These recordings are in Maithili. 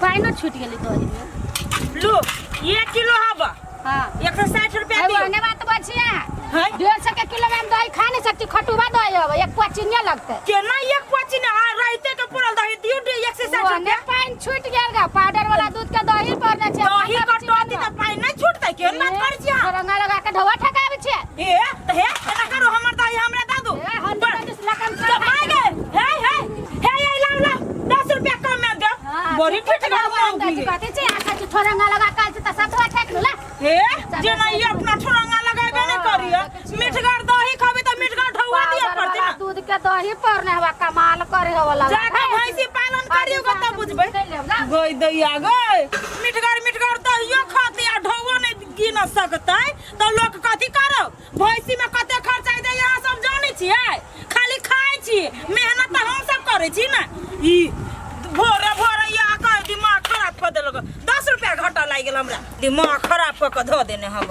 पानिओ छूटि गेलै दही में। लू, 1 किलो हब। हाँ। 160 रुपया अरे दियौ। ओहने बात बचिया। हैं? 150 के किलो में हम दही खा नहीं सकती, खटुआ दही हवे, एक पुआ चीनी लगते। केना एक पुआ चीनी आ राइते के पुरल दही दियौ डे 160 ओहने रुपया। पानि छूटि गेल गा, पाउडर वाला दूध के दही पड़ने छै। दही कटौती तऽ पानि नहि छूटतै? केहन बात करै छी अहाँ? रंगा लगा के ढोआ ठकाबै छै। ए तऽ हे, एना करू, हमर दही हमरा दऽ दू। ए, हम तऽ लकम। तऽ माय गे, हे हे हे, ये लाउ लाउ, 10 रुपया कम में देब। बड़ी ठिठगर मौगी। कथी छै अहाँ छै ठोरंगा लगा के आयल छै तऽ सब ढोआ ठेक लू ला। हे, जेना ई अपना ठोरंगा लगेबे नहि करिय, मिठगर दही खबी तऽ मिठगर ढौआ दिअ पाउडर पड़तै वाला ने। दूध के दही पर हवा कमाल करे हवा लगा। जाके भैंसी पालन करियौ ग तब बुझबै। गई दैया गई, मिठगर मिठगर दहियो खाते आ ढौओ नहि गिन सकतै तऽ लोक कथी करो? भैंसी में कते खर्चा हेतै अहाँ सब जानै छियै? खाली खाइ छी, मेहनत तऽ हम सब करै छी ने। ई भोरे भोरे यहाँ कह दिमाग खराब कऽ देलक। 10 रुपया घाटा लागि गेल हमरा, दिमाग खराब कऽ कऽ धऽ देने हम।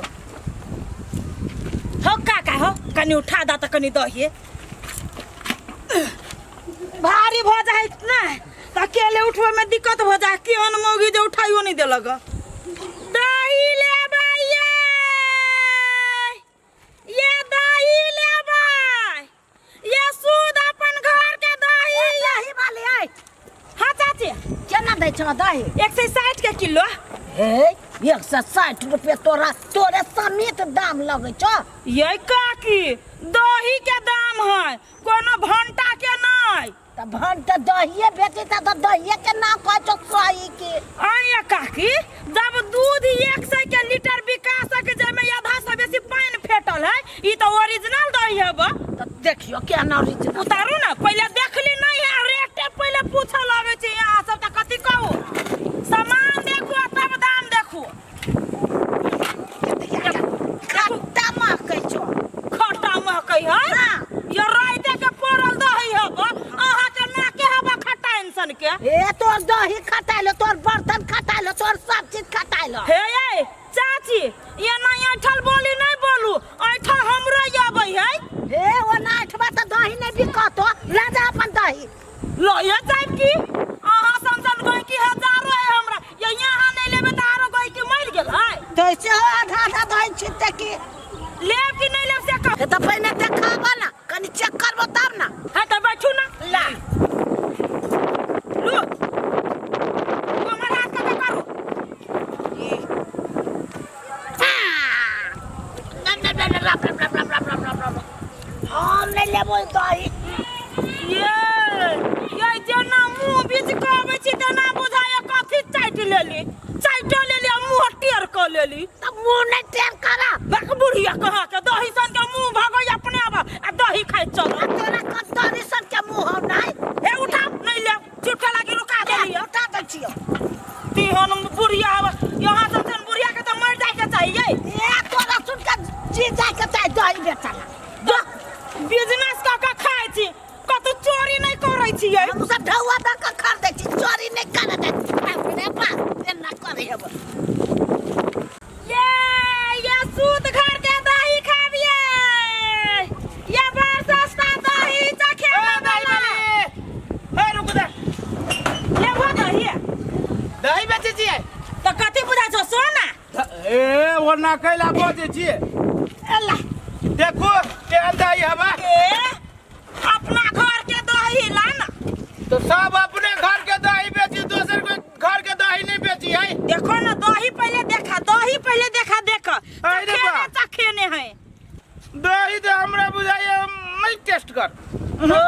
हो काका, हो, कनि उठा दा तऽ कनि दहिए भारी भऽ जाइ ने तऽ अकेले उठबै में दिक्कत भऽ जाइ। केहन मौगी जे उठाइयो नहि देलक। दही लेबै ये, ये दही लेबै ये, शुद्ध अपन घर के दही ये। दही वाली आइ। हाँ चाची। केना दै छौ दही? 160 के किलो। हे, 160 रुपये? तोरा तोरे समेत दाम लगै छौ। ये काकी, दही के दाम है, कोनो भंटा के नहीं। तऽ भन तऽ दहिए बेचै छ तऽ दहिए के नाम कहै छौ सही के? आइए काकी, जब दूध 100 के लीटर बिका सके, जाहिमे आधा से बेसी पानि फेटल है, ई तऽ ओरिजिनल दही है बा। तऽ देखियो केना ओरिजिनल। उतारू ना, पहिले देखली नहीं है, रेटे पहिले पूछऽ लगै छै यहाँ सब। तऽ कथी कहू, सामान देखू आ तब दाम देखू। खट्टा महकै छौ। खट्टा महकै है? हाँ। ये राइते के पड़ल दही है बा, अहाँ के नाके हवा खट्टा इंसान के। ए, तोर दही खटाइलो, तोर बर्तन खटाइलो, तोर सब चीज खटाइलो। हे ये चाची, ये नहीं ऐठल बोली नहीं बोलू, ऐठा हमरो आबै है। हे, ओ नाठबा तऽ दही नहि बिकतो, लऽ जा अपन दही। लए जायब की? अहाँ सन सन गैकी हजारो है हमरा। ये यहाँ नहीं लेबै तऽ आरो गैकी मरि गेल है। तैसे हो आधा आधा दही छिटते की। लेब कि नहीं लेब से कह। हे, तऽ पहिने देखाबऽ ने, कनि चेक करबो तब ने। है तऽ बैठू ना, ला लू, हमर हाथ कऽ करू। हम नहि लेबो ई दही। ये ये, जेना मुँह बीच कहबै छी तेना बुझाय कथी चाटि लेली, चाटि लेली आ मुँह टेढ़ कऽ लेली। तऽ मुँह नहि टेढ़ करब। बक बुढ़िया कहाँ के, दही सन के मुँह भगै अपने आब आ दही खाइ चल। आ तोरा कत दही सन के मुँह हौ नहि? हे, उठा, नहीं लेब, झूठा लागी रुका देली। उठा दै छियौ। तिहन बुढ़िया आब, यहाँ सन सन बुढ़िया के तऽ मरि जाय के चाहिए। ए, तोरा सुन के जी जाय के चाही दही बेचला। बिजनेस कऽ के खाइ छी, कतौ चोरी नहि करै छियै। हम सब ढौआ दऽ के खरीदै छी, चोरी नहि करै दै। बाप रे बाप, एना करै हेबो। ये ये, सूद घर के दही खाबिए ये, बड़ सस्ता दही चखे वाला। हे, रुकू दे। लेबो दही? दही बेचै छियै? तऽ कथी बुझाइ छौ, सोना? ए, ओना कैला बजै छियै? एला। देखू केहन दही हवा। ए, अपना घर के दही ला ना। तो सब अपने घर के दही बेची, दोसर के घर के दही नहीं बेची है। देखो ना दही, पहले देखा दही, पहले देखा, देखा। अरे बा। चखेने चखेने है। दही तो हमरा बुझाइए नहीं टेस्ट कर। हो।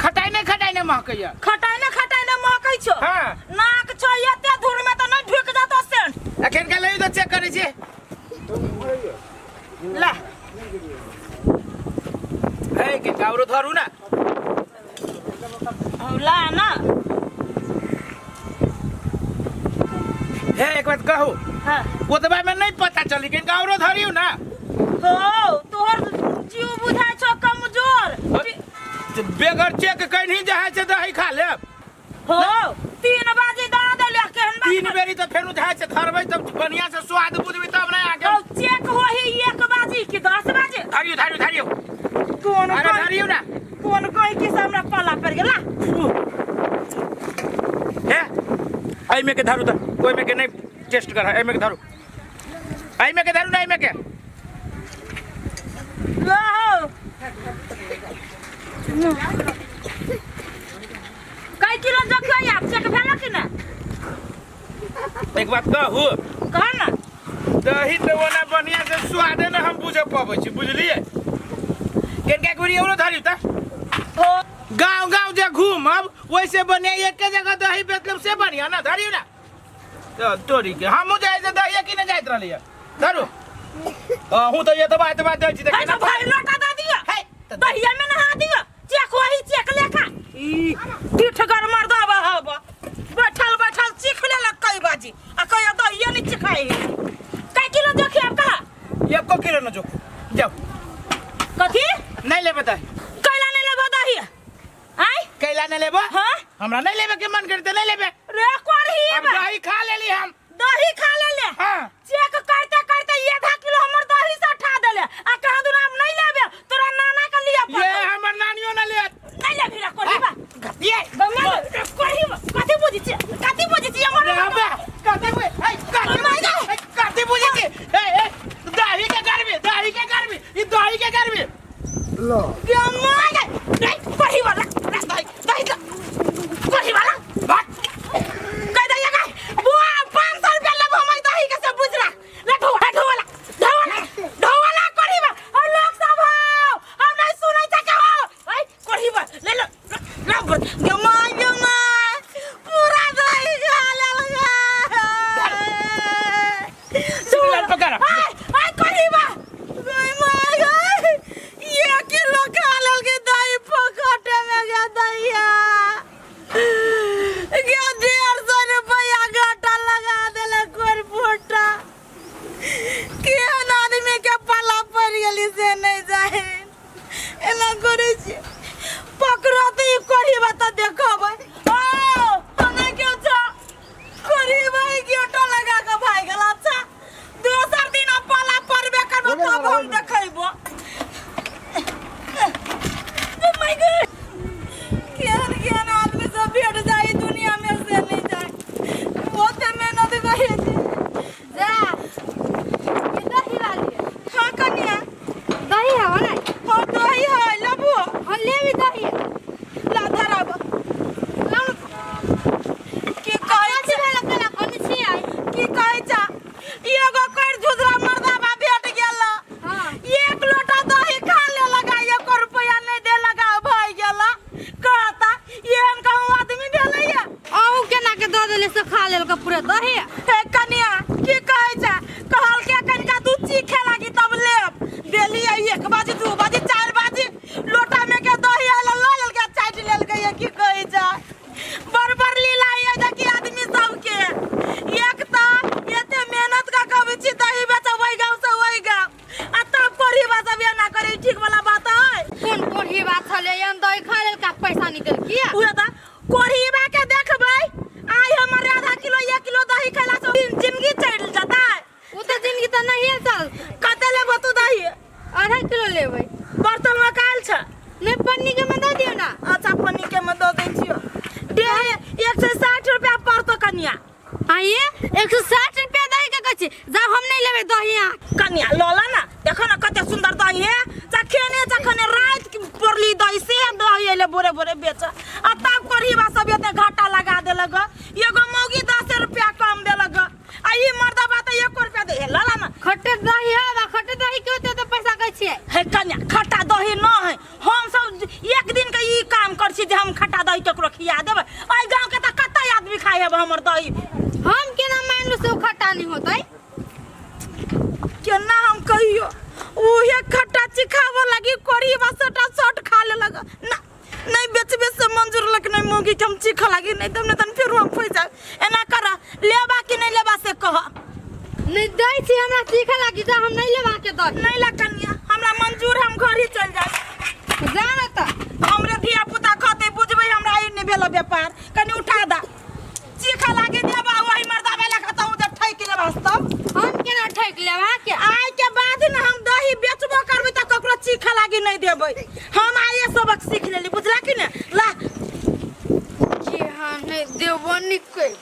खटाई नहीं, खटाई नहीं महकैया। खटाइ ने, खटाइ ने महकै छौ? हाँ। नाक छौ एते धूर में तऽ नहीं ढुक जातो सेंट? एखन के लई तो चेक करै छियै। ला। हे के कावरो धरू ना। हम ला ना। हे, एक बात कहू? हाँ। ओतबा में नहीं पता चली, किन कावरो धरियो ना। हो, तोहर जीव बुझाइ छौ कमजोर। तो बेगर चेक कहीं जहाँ से दही खा लेब। हो, 3 बजे दऽ देले, केहन बात? तीन बेरी तो फेर जहाँ से धरबै तब बढ़िया से स्वाद बुझबै तब ना आगे। हो, चेक होही 1 बजे कि 10 बजे? धरियो, धरियो, धरियो। कोन अरे धरियो ना। कोन कोई की से हमरा पाला पड़ गेला। हे। एहिमे के धरू तऽ ओहिमे के नहि टेस्ट कर एहिमे के धरू एहिमे के धरू ना एहिमे के लहो कै किलो देखियो आब चेक भेल कि ना एक बात कहू कह ना दही तऽ ओना बढ़िया से स्वादे ने हम बुझे पबै छी बुझलिए केनका गुड़ी औरो धरी तऽ ओ गाँव गाँव जे घूमब वैसे बढ़िया एके जगह दही बेचलब से बढ़िया ना धरियौ ना तो तोरी के हमहूँ जाइ से दही किने जाइत रहलियै धरू अहूँ तऽ एतबा एतबा दै छी तऽ है केना तो भाई लोटा दे दियो है तऽ दहिया में नहा दियो चेक वही चेक लेखा ई पीठगर मर्दाबा हब बैठल बैठल चीख लेलक कई बाजी आ कहियो दहिया नहीं चिखाई कै किलो देखिए अब कहा एको किलो न जो जाओ कथी नहीं लेबे दही कैला नहीं लेबो दही आय कैला नहीं लेबो हाँ हमरा नहीं लेबे के मन करते नहीं लेबे रे कोरही अब दही खा लेली हम दही खा ले ले हाँ चेक करते करते आधा किलो हमर दही से उठा देले आ कहाँ दुना हम नहीं लेबे तोरा नाना के लिया ये पड़तौ हमर नानियो न लेत नहीं लेबी रे कोरही बा ये गंगा रे कोरही बा कथी बुझी छी कथी बुझी छी हमर रे अबे कथी बुझ ए कथी बुझ ए, कथी बुझे छी ए ए दही के गर्मी दही के गर्मी ई दही के गर्मी गंगा गे नहीं कोरही वाला रे दही दही ला कोरही वाला भाग कह दैया गए बुआ 500 रुपया लेबो हम दही के से बुझ रख ले ढोवा ढोवाला ढोवाला ढोवाला कोरही बा और लोग सब हो हम नहीं सुनै छ के हो ऐ कोरही बा ले लो लो गे माय गे माय पूरा दही खा लेलकै सिगरेट पकड़। ऐ ऐ कोरही बा गे माय गे ये किलो खा लेलकै दही फोकटे में गे दहिया गे 150 रुपया घाटा लगा देलक कोर फूटा केहन आदमी के पाला पड़ि गेली से नहीं जाए एना करै छी पकड़त ई कोढ़ीबा तऽ देखबै ओ हमे के छ कोढ़ीबा ई गेटो लगा के भागि गेल अच्छा दोसर दिन हम पाला पड़बे करबो तब हम देखैबो ओ my God केहन केहन आदमी सब भेट जाए दुनिया में से नहीं जाए बहुत मेहनत करे छै जा ये दही वाली है। हाँ कनिया दही है ना हाँ दही है लेबो हम लेबी दही ला धराब लाउ की कहै कथी छै भेल केना कोन छी आई की कहै छै एगो कर झुझरा मर्दाबा भेट गेल हां एक लोटा दही खा ले लगा एको रुपया नहीं दे लगा भाई गेल कहता एहन कहूँ आदमी भेलैया अहूँ केना के दऽ देले से खा लेलक पूरा दही हे कनिया की कहै छै कहल के कनिका दू चीखे लागी तब लेब देलियै एक बाजी दू बाजी चारि बाजी लोटा में के दही आयल लऽ लेलकै चाटि लेलकै ये की कहै छै बड़ बड़ लीला ये देखी आदमी सबके एक तऽ एते मेहनत कऽ के अबै छी दही बेचऽ ओहि गाँव से ओहि गाँव आ तब कोढ़ी सब एना करै ठीक वाला बात है कोन कोढ़ी बात छलै एहन दही खा लेलक पैसा नहीं देलकी उहे तऽ कोढ़ीबा के देखबै आइ हमर आधा किलो एक किलो दही खैला से जिंदगी चलि जेतै ओ तऽ जिंदगी तऽ नहिए चल कते लेबो तू दही आधा किलो लेबै बर्तन में कायल छै नहि पन्नी के में दऽ दियौ ना अच्छा पन्नी के में दऽ दै छियो डेढ़ 160 रुपया पड़तो कनिया आइए 160 रुपया दही के कहै छी जाउ हम नहीं लेबै दही अहाँ कनिया लऽ ला ना देखो ना कते सुंदर दही है जखने जखने रात के पड़ली दही से दही एले बोरे बोरे बेच आ तब करीबा सब एते घाटा लगा देलक एगो मौगी 10 रुपया कम देलक आ ई मर्दबा तऽ एको रुपया दे हे लऽ ला ना खट्टे दही है बा खट्टे दही के होते तऽ पैसा कहै छियै हे कन्या खट्टा दही न है हम सब एक दिन के ई काम कर छी जे हम खट्टा दही केकरो खिया देबै एहि गाँव के तऽ कते आदमी खाइ हेबै हमर दही हम केना मानलू से ओ खट्टा नहीं होतै केना हम कहियो उहे खट्टा चिखाबऽ लगी कोरी बा सटा सट खा लेलक ना नहीं बेचबे से मंजूर लक नहीं मोगी के हम चीख लगी नहीं तब नहीं तन फिर हम फंस जाए एना कर लेबा कि नहीं लेबा से कह नहीं दै छी हमरा चीखे लागी जा हम नहीं लेबा के दही नहीं ला कन्या हमरा मंजूर हम घर ही चल जाए जा ना तऽ हमरे धिया पुता खते बुझबै हमरा ई नहीं भेल व्यापार कनी उठा दा चीख लागी देबा वही मर्दा बेला खतौ जब ठैक लेबा तब हम केना ठकि लेब अहाँ के आइ के बाद न हम दही बेचबो करबै तऽ ककरो चीख लागी नहीं देबै हम आइए सबक सीख लेली बुझला कि ने ला कि हाँ नहीं देबो निकल